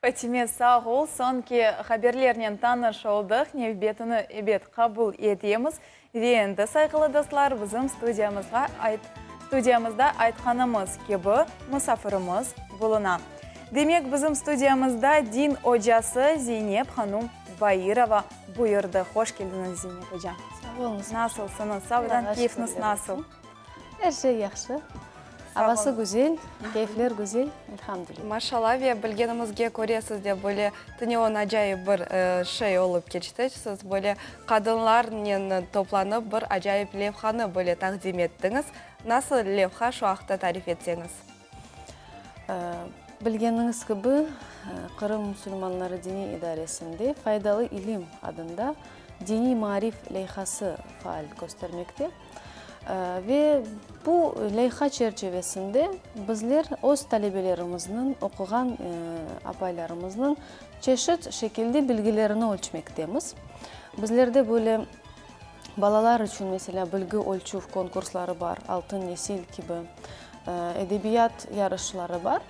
Fatime, sağ ol, soñki haberlernen tanış oldıq, nevbetini, ebet, qabul etemiz. Ve endi, sayğılı dostlar, bizim studiyamızğa studiyamızda aytqanımız kibi, musafirimiz buluna. Demek, bizim studiyamızda din ocası Zeynep hanum Bairova buyurdı. Hoş keldiñiz, Zeynep oca. Sağ oluñız. Nasılsıñız? Sağdan keyfiñiz nasıl? Er şey yahşı. Avası güzel, keyfler güzel, elhamdülilâ. Maşallah, ve bilgenimizge köre, sizde böyle tünevin acayip bir şey olıp keçti. Siz böyle qadınlarnen toplanıp bir acayip levhanı böyle taqdim ettiñiz. Nasıl levha, şu aqta tarif etseñiz. Bilgeniñiz kibi, Qırım musulmanları diniy idaresinde Faydalı ilim adında diniy maarif leyhası faal köstermekte. Ve bu leyha çerçivesinde bizler öz talebelerimizniñ, oquğan apaylarımıznıñ çeşit şekilde bilgilerini ölçmektemiz. Bizlerde böyle balalar içün, meselâ, bilgi ölçüv konkursları bar, Altın nesil kibi, edebiyat yarışları bar.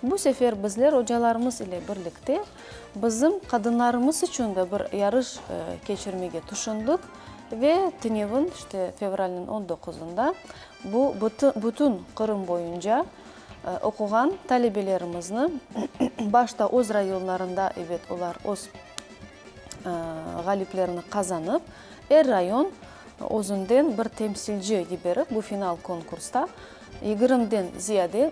Bu sefer bizler ocalarımız ile birlikte bizim qadınlarımız içün de bir yarış keçirmege tüşündik. Ve tünevin, işte, fevralniñ on doquzında bu bütün Qırım boyunca oquğan talebelerimizni, başta öz rayonlarında, ebet, olar öz ğaliplerini qazanıp, er rayon özünden bir temsilci yiberip, bu final konkursta yigirmiden ziyade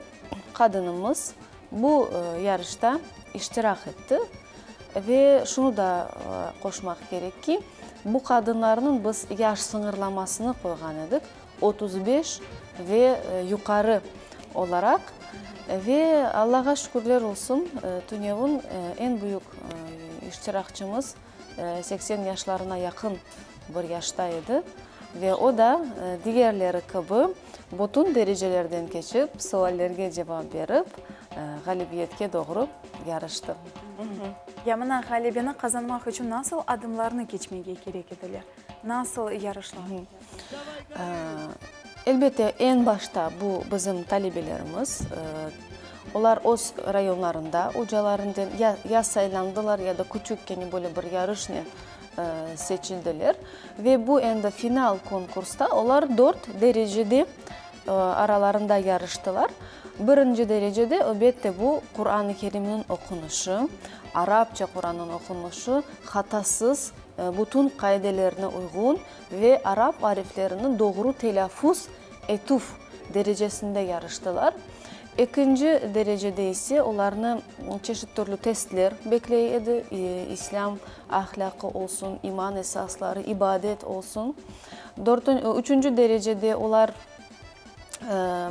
qadınımız bu yarışta iştirak etti. Ve şunı da qoşmaq kerek ki, bu qadınlarnıñ biz yaş sıñırlamasını qoyğan edik, 35 ve yuqarı olaraq. Ve Allağa şükürler olsun, tünevin eñ büyük iştirakçımız 80 yaşlarına yaqın bir yaşta edi ve o da digerleri kibi bütün derecelerden keçip, suallerge cevap berip, ğalibiyetke doğru yarıştı. Ya mına ğalebeni qazanmaq içün nasıl adımlarnı keçmege kerek ediler? Nasıl yarışlar? Elbette, eñ başta bu bizim talebelerimiz. Olar öz rayonlarında ocalarınden ya ya saylandılar, ya da küçük kene böyle bir yarışnen seçildiler. Ve bu endi final konkursta olar dört derecede aralarında yarıştılar. Birinci derecede, elbette, bu Quran-ı Kerimniñ oqunışı, arapça Qurannıñ oqunışı, hatasız, bütün qaidelerine uyğun ve arap ariflerini doğru telâffuz etüv derecesinde yarıştılar. Ekinci derecede ise olarnı çeşit türlü testler bekley edi, islâm ahlâqı olsun, iman esasları, ibadet olsun. Üçünci derecede olar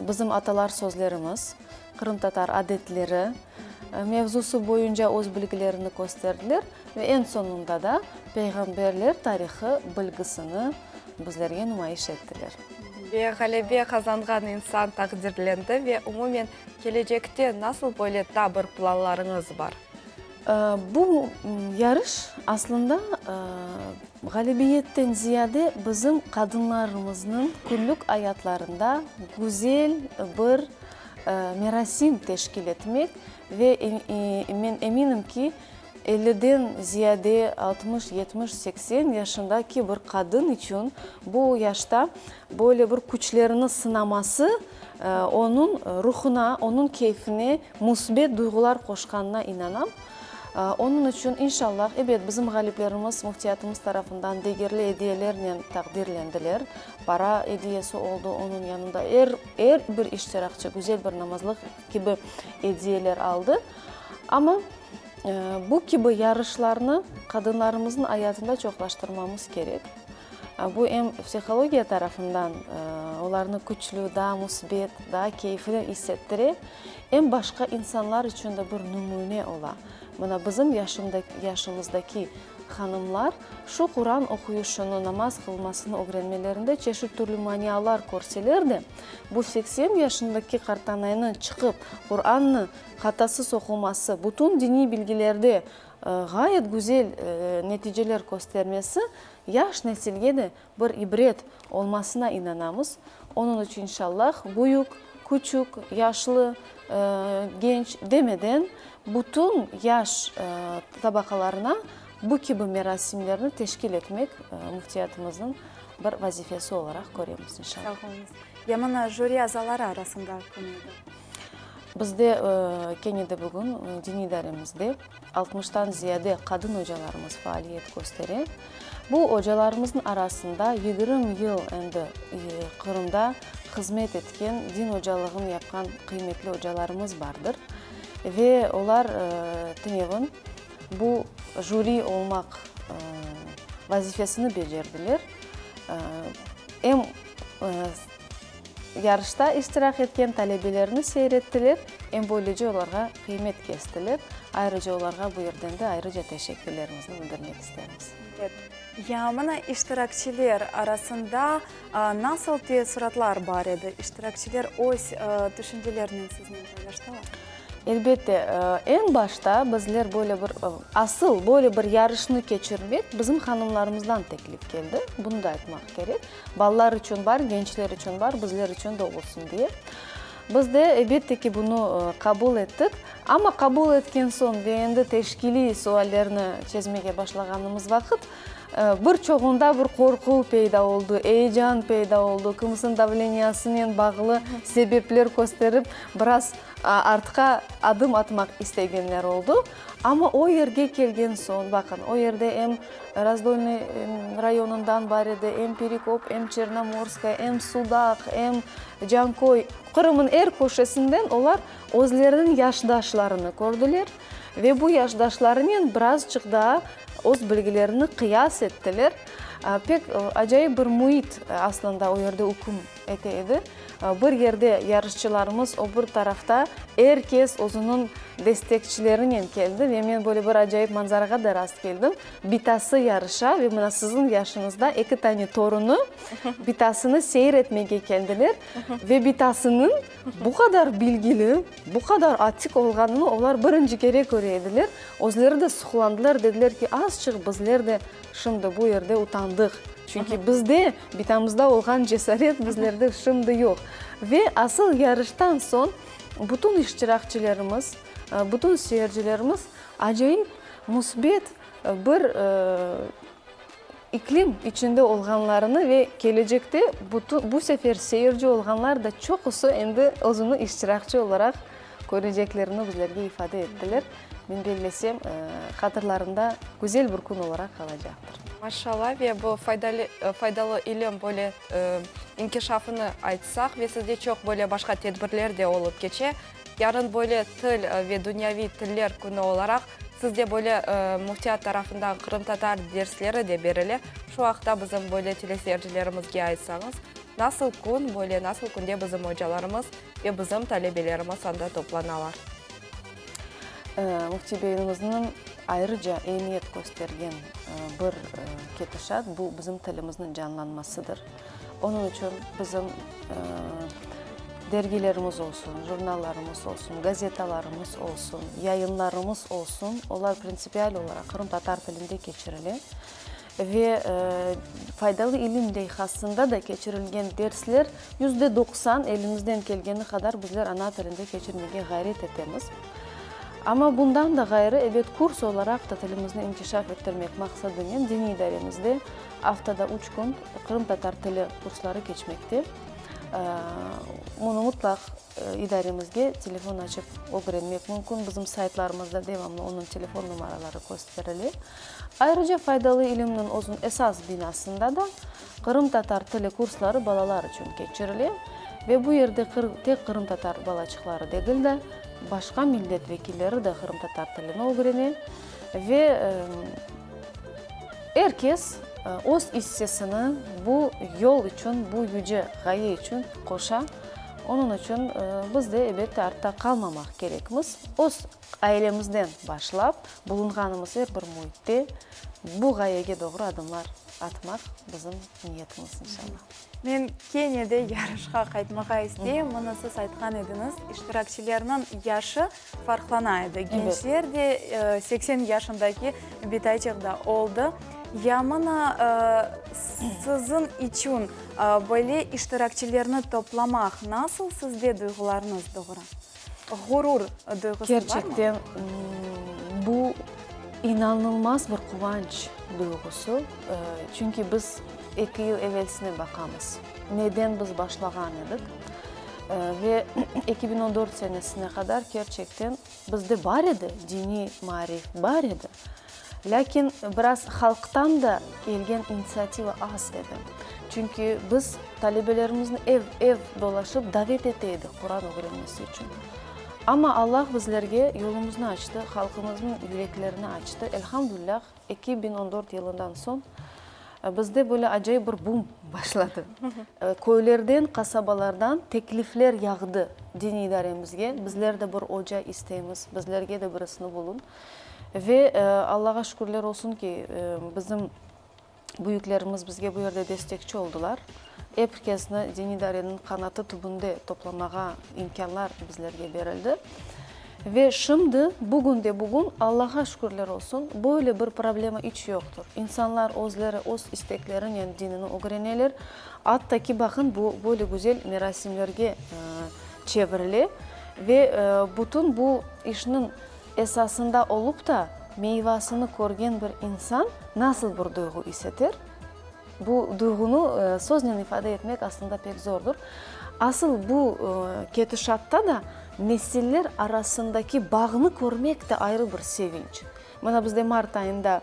bizim atalar sözlerimiz, qırımtatar adetleri mevzusı boyunca öz bilgilerini kösterdiler ve eñ soñunda da peyğamberler tarihı bilgisini bizlerge numayış ettiler. Ve ğalebe qazanğan insan taqdirlendi ve umumen kelecekte nasıl böyle daa bir planlarıñız bar? Bu yarış aslında ğalibiyetten ziyade bizim qadınlarımıznıñ künlük ayatlarında güzel bir merasim teşkil etmek ve men eminim ki, elliden ziyade, 60, 70, 80 yaşındaki bir qadın içün bu yaşta böyle bir küçlerini sınaması onıñ ruhuna, onıñ keyfine müsbet duyğular qoşqanına inanam. Onıñ içün, inşallah, ebet, bizim ğaliplerimiz müftiyatımız tarafından degerli ediyelernen taqdirlendiler. Para ediyesi oldı, onıñ yanında er, er bir iştirakçı güzel bir namazlıq kibi ediyeler aldı. Amma bu kibi yarışlarnı qadınlarımıznıñ ayatında çoqlaştırmamız kerek. Bu em psihologiya tarafından olarnı küçlü, daa müsbet, daa keyfli is ettire, em başqa insanlar içün de bir nümüne ola. Mına bizim yaşımızdaki hanımlar şu Quran oquyışını, namaz qılmasını ögrenmelerinde çeşit türlü manialar körseler de, bu 80 yaşındaki qartanaynıñ çıqıp Qurannı hatasız oquması, bütün diniy bilgilerde ğayet güzel neticeler köstermesi yaş nesilge de bir ibret olmasına inanamız. Onıñ içün, inşallah, büyük. Küçük, yaşlı, genç demeden, bütün yaş tabaqalarına bu kibi merasimlerni teşkil etmek müftiyatımıznıñ bir vazifesi olaraq köremiz, inşallah. Sağ oluñız. Ya mına jüri azaları arasında kim edi? Bizde kene de bugün diniy idaremizde altmıştan ziyade qadın ocalarımız faaliyet köstere. Bu ocalarımıznıñ arasında 20 yıl endi Qırımda hızmet etken, din ocalığını yapqan qıymetli ocalarımız bardır. Ve olar tünevin bu jüri olmaq vazifesini becerdiler. Em Yarışta iştirak etken talebelerni seyir ettiler, em böylece olarğa qıymet kestiler. Ayrıca olarğa bu yerden de ayrıca teşekkürlerimizni bildirmek istermiz. Evet. Ya mına iştirakçiler arasında nasıl teessuratlar bar edi? İştirakçiler öz tüşüncelerinen siznen paylaştılar? Elbette, eñ başta bizler böyle bir, asıl böyle bir yarışnı keçirmek bizim hanımlarımızdan teklif keldi, bunı da aytmaq kerek. Balalar içün bar, gençler içün bar, bizler içün de olsun diye. Biz de, elbette ki, bunı qabul ettik. Amma qabul etken soñ ve endi teşkiliy suallerni çezmege başlağanımız vaqıt, bir çoğunda bir qorqu peyda oldı, eyecan peyda oldı, kimisiniñ davleniyasınen bağlı sebepler kösterip, biraz artqa adım atmaq istegenler oldı. Amma o yerge kelgen soñ, baqın, o yerde em Razdolnıy rayonından bar edi, em Perekop, em Çernomorskaya, em Sudaq, em Canköy, Qırım'ın er köşesinden olar özleriniñ yaşdaşlarını kördiler ve bu yaşdaşlarınen birazçıq daa öz bilgilerini qıyas ettiler. Pek acayip bir müit aslında o yerde üküm ete edi. Bir yerde yarışçılarımız, o bir tarafta er kes özüniñ destekçilerinen keldi ve men böyle bir acayip manzarağa da rast keldim. Bitası yarışa ve mına siziñ yaşıñızda eki tane torunı bitasını seyir etmege keldiler ve bitasınıñ bu qadar bilgili, bu qadar atik olğanını olar birinci kere köre ediler. Özleri de suqlandılar, dediler ki, azçıq bizler de şimdi bu yerde utandıq. Çünki bizde, bitamızda olğan cesaret bizlerde şimdi yoq. Ve asıl yarıştan soñ bütün iştirakçilerimiz, bütün seyircilerimiz acayip müsbet bir iklim içinde olğanlarını ve kelecekte bütün, bu sefer seyirci olğanlar da çoqusı endi özüni iştirakçi olaraq köreceklerini bizlerge ifade ettiler. Men bellesem, hatırlarında güzel bir kün olaraq qalacaqtır. Maşallah, ve bu faydalı ilim böyle inkişafını aytsaq, ve sizde çoq böyle başqa tedbirler de olıp keçe. Yarın böyle til ve dünyaviy tiller künü olaraq sizde böyle müftiyat tarafından qırımtatar dersleri de berile. Şu aqta bizim böyle teleseyircilerimizge aytsañız, nasıl kün, böyle nasıl künde bizim ocalarımız ve bizim talebelerimiz anda toplanalar? Müfti beyimizniñ ayrıca emiyet köstergen bir ketişat, bu bizim tilimizniñ canlanmasıdır. Onıñ içün bizim dergilerimiz olsun, jurnallarımız olsun, gazetalarımız olsun, yayınlarımız olsun, olar printsipial olaraq qırımtatar tilinde keçirile. Ve Faydalı ilim leyhasında da keçirilgen dersler 90% elimizden kelgeni qadar bizler ana tilinde keçirmege ğayret etemiz. Amma bundan da ğayrı, ebet, kurs olaraq da tilimizni inkişaf ettirmek maqsadınen diniy idaremizde aftada üç kün qırımtatar tili kursları keçmekte. Bunı mutlaq idaremizge telefon açıp ögrenmek mümkün. Bizim saytlarımızda devamlı onıñ telefon numaraları kösterile. Ayrıca Faydalı ilimniñ özüniñ esas binasında da qırımtatar tili kursları balalar içün keçirile ve bu yerde tek qırımtatar balaçıqları degil de, başqa millet vekilleri de qırımtatar tilini ögrene ve er kes öz issesini bu yol içün, bu yüce ğaye içün qoşa. Onıñ içün biz de, elbette, artta qalmamaq kerekmiz. Öz Ailemizden başlap, bulunğanımız er bir müitte bu ğayege doğru adımlar atmaq bizim niyetimiz, inşallah. Men kene de yarışqa qaytmağa isteyim. Mına siz aytqan ediñiz, iştirakçilerniñ yaşı farqlana edi. Gençler de, 80 yaşındaki bitayçıq da oldı. Ya mına siziñ içün böyle iştirakçilerni toplamaq nasıl sizde duyğularıñız doğura? Ğurur duyğusı barmı? Kerçekten, bu inanılmaz bir quvanç duyğusı, çünki biz eki yıl evelsine baqamız, neden biz başlağan edik ve 2014 senesine qadar kerçekten bizde bar edi diniy maarif, bar edi, lâkin biraz halqtan da kelgen initsiativa az edi, çünki biz talebelerimizni ev-ev dolaşıp davet ete edik Quran ögrenmesi içün. Amma Allah bizlerge yolumıznı açtı, halqımıznıñ yüreklerini açtı, elhamdülilâh, 2014 yılından soñ bizde böyle acayip bir bum başladı. Köylerden, qasabalardan teklifler yağdı diniy idaremizge, bizler de bir oca isteymiz, bizlerge de birisini bulun. Ve Allağa şükürler olsun ki, bizim Büyüklerimiz bizge bu yerde destekçi oldılar. Ep kesni Diniy idareniñ qanatı tübünde toplamağa imkânlar bizlerge berildi. Ve şimdi, bugünde-bugün, Allağa şükürler olsun, böyle bir problema iç yoqtır. İnsanlar özleri öz isteklerinen dinini ögreneler. Atta ki, baqın, bu böyle güzel merasimlerge çevirile. Ve bütün bu işniñ Esasında olıp da, meyvasını körgen bir insan nasıl bir duyğu is eter? Bu duyğunı söznen ifade etmek aslında pek zordur. Asıl bu ketişatta da nesiller arasındaki bağnı körmek de ayrı bir sevinç. Mına bizde mart ayında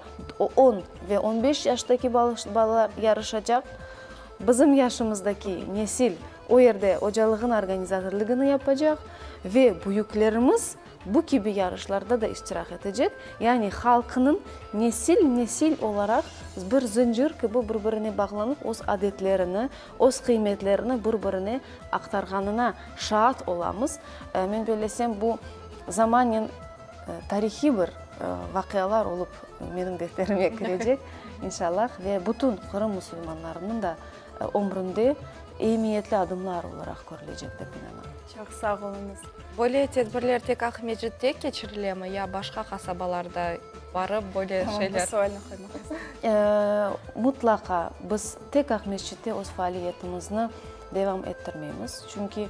on ve on beş yaştaki balalar yarışacaq. Bizim yaşımızdaki nesil o yerde ocalığın organizatorlığını yapacaq ve büyüklerimiz Bu kibi yarışlarda da iştirak etecek, yani halqnıñ nesil-nesil olaraq bir zıncır kibi bir-birine bağlanıp öz adetlerini, öz qıymetlerini bir-birine aqtarğanına şaat olamız. Men bellesem, bu zamannen tarihiy bir vaqialar olıp menim defterime kirecek, inşallah, ve bütün Qırım musulmanlarınıñ da ömründe emiyetli adımlar olaraq körülecek, dep inanam. Çoq sağ oluñız. Böyle tedbirler tek Aqmescitte keçirilemi ya başqa qasabalarda barıp böyle Tamam, bu şeyler? sualni qoymaq istedim. Mutlaqa biz tek Aqmescitte öz faaliyetimizni devam ettirmeymiz. Çünki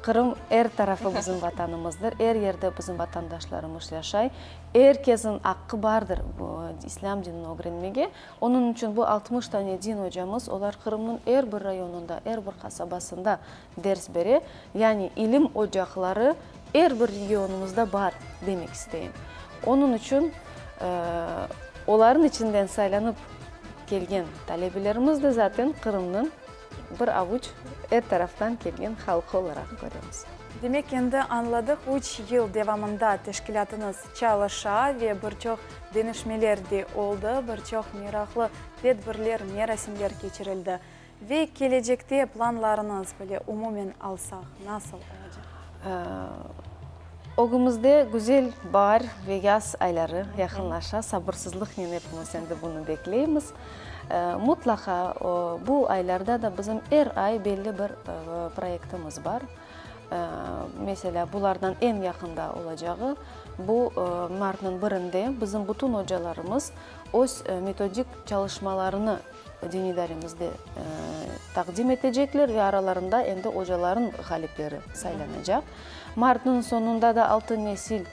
Qırım er tarafı bizim Vatanımızdır, er yerde bizim vatandaşlarımız yaşay. Er kesniñ aqqı bardır bu İslâm dinini ögrenmege. Onıñ içün bu 60 tane din ocamız, olar Qırımnıñ er bir rayonında, er bir qasabasında ders bere, yani ilim ocaqları er bir regionımızda bar, demek isteyim. Onıñ içün olarnıñ içinden saylanıp kelgen talebelerimiz de zaten Qırımnıñ bir avuç er taraftan kelgen halqı olaraq köremiz. Demek, endi añladıq, üç yıl devamında teşkilâtıñız çalışa ve bir çoq deñişmeler de oldı, bir çoq meraqlı tedbirler, merasimler keçirildi. Ve kelecekte planlarıñız, böyle umumen alsaq, nasıl olacaq? Ögümizde güzel baar ve yaz ayları yaqınlaşa, sabırsızlıqnen epimiz endi bunı bekleymiz. Mutlaqa bu aylarda da bizim er ay belli bir proyektimiz bar. Meselâ, bulardan eñ yaqında olacağı, bu martnıñ birinde bizim bütün ocalarımız öz metodik çalışmalarını Diniy idaremizde taqdim etecekler ve aralarında endi ocaların ğalipleri saylanacaq. Martnıñ soñunda da Altın nesil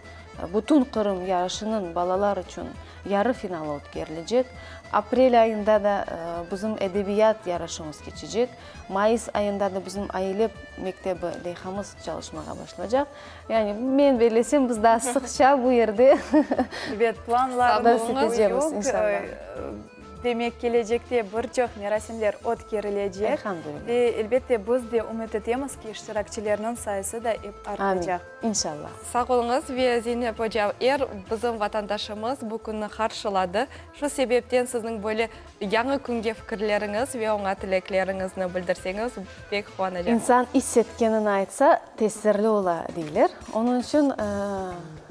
bütün Qırım yarışınıñ balalar içün yarı finalı ötkerilecek. Aprel ayında da bizim edebiyat yarışımız keçecek. Mayıs ayında da bizim Aile mektebi leyhamız çalışmağa başlaycaq. Yani, men bellesem, biz daa sıqça bu yerde Ebet, planlarımız büyük. Demek, kelecekte bir çoq merasimler ötkerilecek. Elhamdülillah. Ve, elbette, biz de ümüt etemiz ki, iştirakçilerniñ sayısı da ep artacaq. Amin. İnşallah. Sağ oluñız. Ve, Zeynep oca, er bizim vatandaşımız bu künni qarşıladı. Şu sebepten siziñ böyle yañı künge fikirleriñiz ve oña tilekleriñizni bildirseñiz, pek quvanacaqmız. İnsan is etkenini aytsa, tesirli ola, deyler. Onıñ içün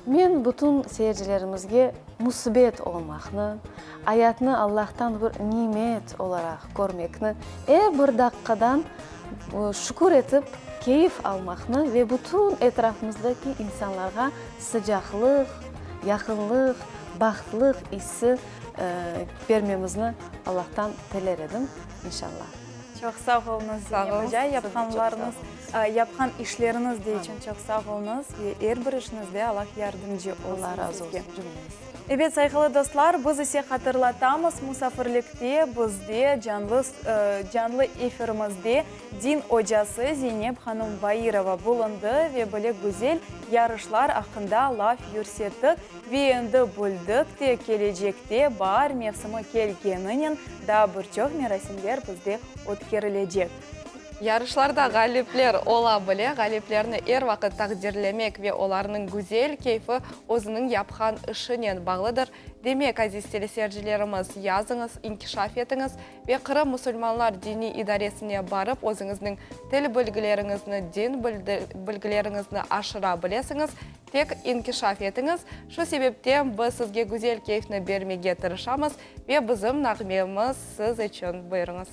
men bütün seyircilerimizge müsbet olmaqnı, ayatnı Allahtan bir nimet olaraq körmekni, er bir daqqadan şükür etip, keyif almaqnı ve bütün etrafımızdaki insanlarğa sıcaqlıq, yaqınlıq, bahtlıq issi. Bermemizni Allahtan tiler edim, inşallah. Çoq sağ oluñız, Zeynep oca, yapqanlarıñız, yapqan işleriñiz de içün çoq sağ oluñız ve er bir işiñizde Allah yardımcı olsun Allah razı sizge. olsun cümlemizge. Ebet, sayğılı dostlar, biz ise hatırlatamız, musafirlikte bizde canlı, canlı efirimizde din ocası Zeynep hanım Bairova bulundı ve böyle güzel yarışlar aqqında laf yürsettik. Ve endi bildik de, kelecekte baar mevsimi kelgeninen daa bir çoq merasimler bizde ötkerilecek. Yarışlarda ğalipler ola bile, ğaliplerni er vaqıt taqdirlemek ve olarnıñ güzel keyfi özüniñ yapqan işinen bağlıdır. Demek, aziz teleseyircilerimiz, yazıñız, inkişaf etiñiz ve Qırım musulmanlar diniy idaresine barıp özüñizniñ til bilgileriñizni, din bilgileriñizni aşıra bilesiñiz. Tek inkişaf etiñiz, şu sebepten biz sizge güzel keyfni bermege tırışamız ve bizim nağmemiz siz içün. Buyurıñız.